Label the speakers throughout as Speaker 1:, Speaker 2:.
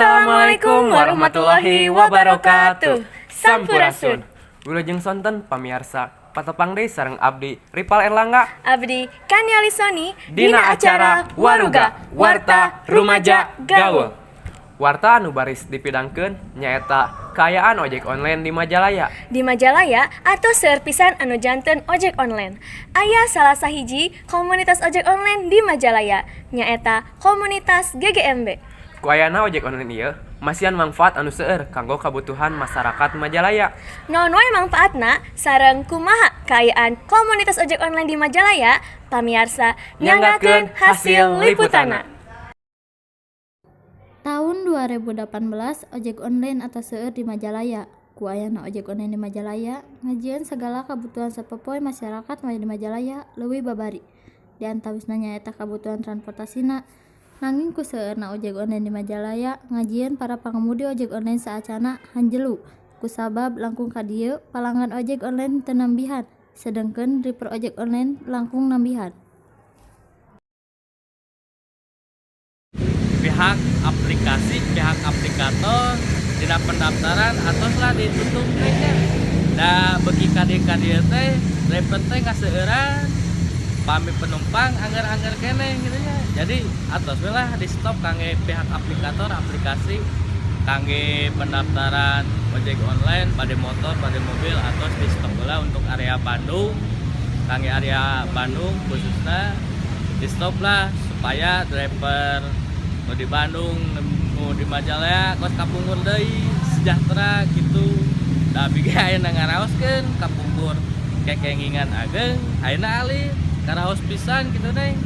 Speaker 1: Assalamualaikum warahmatullahi wabarakatuh.
Speaker 2: Sampurasun.
Speaker 1: Wilujeng sonten, pamiarsa. Patepang deui sareng abdi, Ripal Erlangga.
Speaker 2: Abdi, Kania Lisoni.
Speaker 1: Dina acara Waruga, Warta Rumaja Gaul. Warta anu baris dipidangkeun nyaeta kaayaan ojek online di Majalaya.
Speaker 2: Di Majalaya atau seueur pisan anu janten ojek online. Aya salah sahiji komunitas ojek online di Majalaya, nyaeta komunitas GGMB.
Speaker 1: Ku ayana ojek online ieu masihan manfaat anu seueur kanggo kabutuhan masyarakat Majalaya.
Speaker 2: Naon wae mangpaatna sareng kumaha kaayaan komunitas ojek online di Majalaya? Pamiarsa, nyanggakeun hasil liputanna.
Speaker 3: Tahun 2018 ojek online atos seueur di Majalaya. Ku ayana ojek online di Majalaya, ngajieun sagala kabutuhan sapopoe masyarakat di Majalaya leuwih babari. Di antawisna nyaeta kabutuhan transportasina. Nanging ku seueurna ojek online di Majalaya ngajieun para pangemudi ojek online saacana hanjelu kusabab langkung ka dieu palanggan ojek online teu nambihan, sedengkeun driver ojek online langkung nambihan.
Speaker 4: Pihak aplikasi, pihak aplikator tidak pendaftaran atau lah ditutup teh nya. Da beuki ka dieu ka dieu teh driver teh ngaseueuran, pami penumpang angger-angger keneh gitu nya. Jadi atos we lah di stop kangge pihak aplikator aplikasi kangge pendaftaran ojek online pada motor, pada mobil, atos di stop heula untuk area Bandung. Kangge area Bandung khususnya di stop lah supaya driver nu di Bandung, nu di Majalaya kos kapungkur deui sejahtera gitu. Da abi ge ayeuna ngaraoskeun kapungkur kekengingan ageng, ayeuna alit karaos pisan gitu, Neng,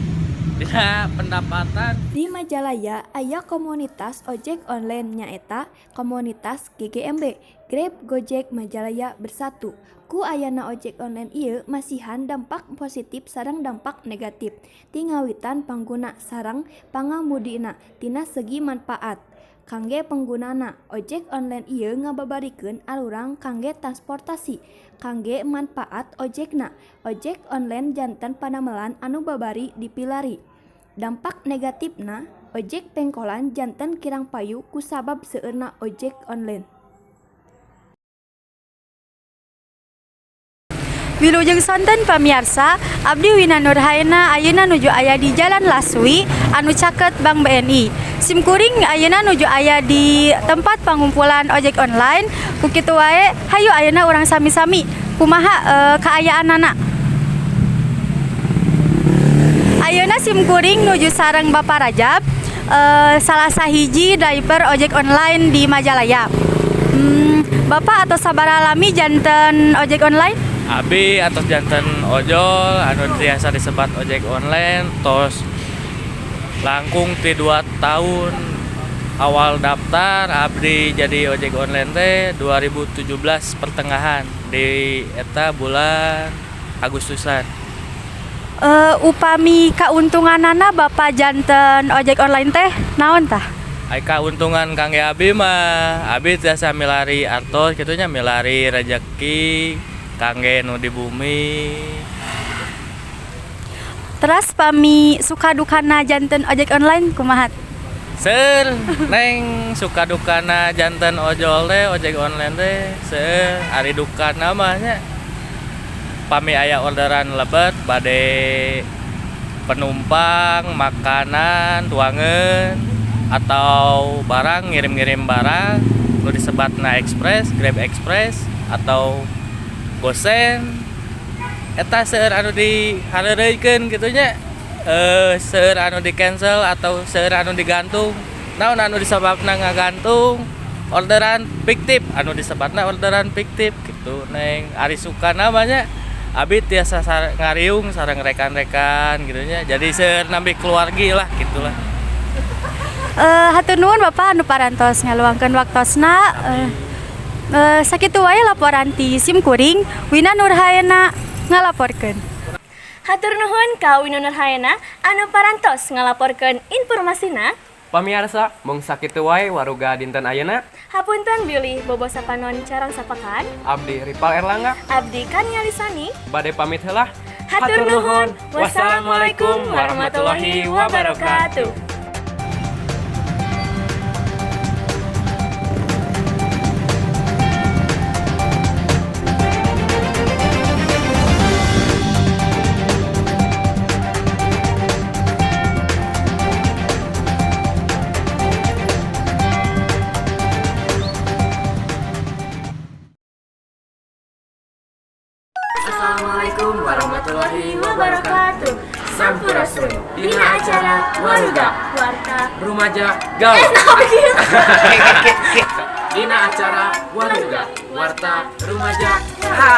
Speaker 4: dina pendapatan.
Speaker 5: Di Majalaya aya komunitas ojek online, nyaeta komunitas GGMB, Grab Gojek Majalaya Bersatu. Ku ayana ojek online ieu masihan dampak positif sareng dampak negatif ti ngawitan pangguna sareng pangamudina. Tina segi manfaat kangge penggunana, ojek online ieu ngababarikeun arurang kangge transportasi. Kangge manfaat ojekna, ojek online janten padamelan anu babari dipilari. Dampak negatifna, ojek pengkolan janten kirang payu kusabab seueurna ojek online.
Speaker 6: Wilujeng sonten, pamiarsa, abdi Wina Nurhaena ayeuna nuju aya di Jalan Laswi anu caket Bank BNI. Simkuring ayeuna nuju aya di tempat pangumpulan ojek online. Ku kitu wae, hayu ayeuna urang sami-sami kumaha kaayaanana. Ayeuna simkuring nuju sareng Bapak Rajab, salah sahiji driver ojek online di Majalaya. Bapak atos sabaraha lami janten ojek online?
Speaker 4: Abi atos janten ojol anu biasa disebat ojek online tos langkung ti 2 tahun. Awal daftar abdi jadi ojek online teh 2017 pertengahan, di eta bulan Agustusan.
Speaker 6: Upami kauntunganana Bapak janten ojek online teh naon tah?
Speaker 4: Ai kauntungan kangge abi mah, abi tiasa milari artos kitu nya, milari rejeki kangge nu di bumi.
Speaker 6: Teras pami suka dukana janten ojek online kumaha?
Speaker 4: Seueur, Neng, suka dukana janten ojol teh, ojek online teh seueur. Ari dukana mah nya pami aya orderan lebet bade penumpang, makanan, tuangan atau barang, ngirim-ngirim barang nu disebatna express, Grab Express atau GoSend, eta seueur anu dihareureuykeun kitu nya, seueur anu di cancel atau seueur anu digantung. Naon anu disebabna ngagantung? Orderan fiktif, anu disebatna orderan fiktif gitu, Neng. Ari sukana mah nya abi tiasa ngariung sareng rekan-rekan gitu nya, jadi seueur nambih keluargi lah gitulah.
Speaker 6: Hatur nuhun Bapak anu parantos ngaluangkeun waktosna. Sakitu wae laporan ti sim kuring, Wina Nurhaena ngalaporkeun.
Speaker 2: Hatur nuhun ka Wina Nurhaena anu parantos ngalaporkeun informasina.
Speaker 1: Pamiarsa, mung sakitu wae Waruga dinten ayeuna.
Speaker 2: Hapunten bilih bobo sapanon carang sapakan.
Speaker 1: Abdi Ripal Erlangga.
Speaker 2: Abdi Kania Lisani.
Speaker 1: Bade pamit heula.
Speaker 2: Hatur nuhun. Wassalamualaikum warahmatullahi wabarakatuh.
Speaker 1: Dina acara Waruga
Speaker 2: Warta
Speaker 1: Rumaja Gawe. Dina acara Waruga Warta Rumaja. Ha.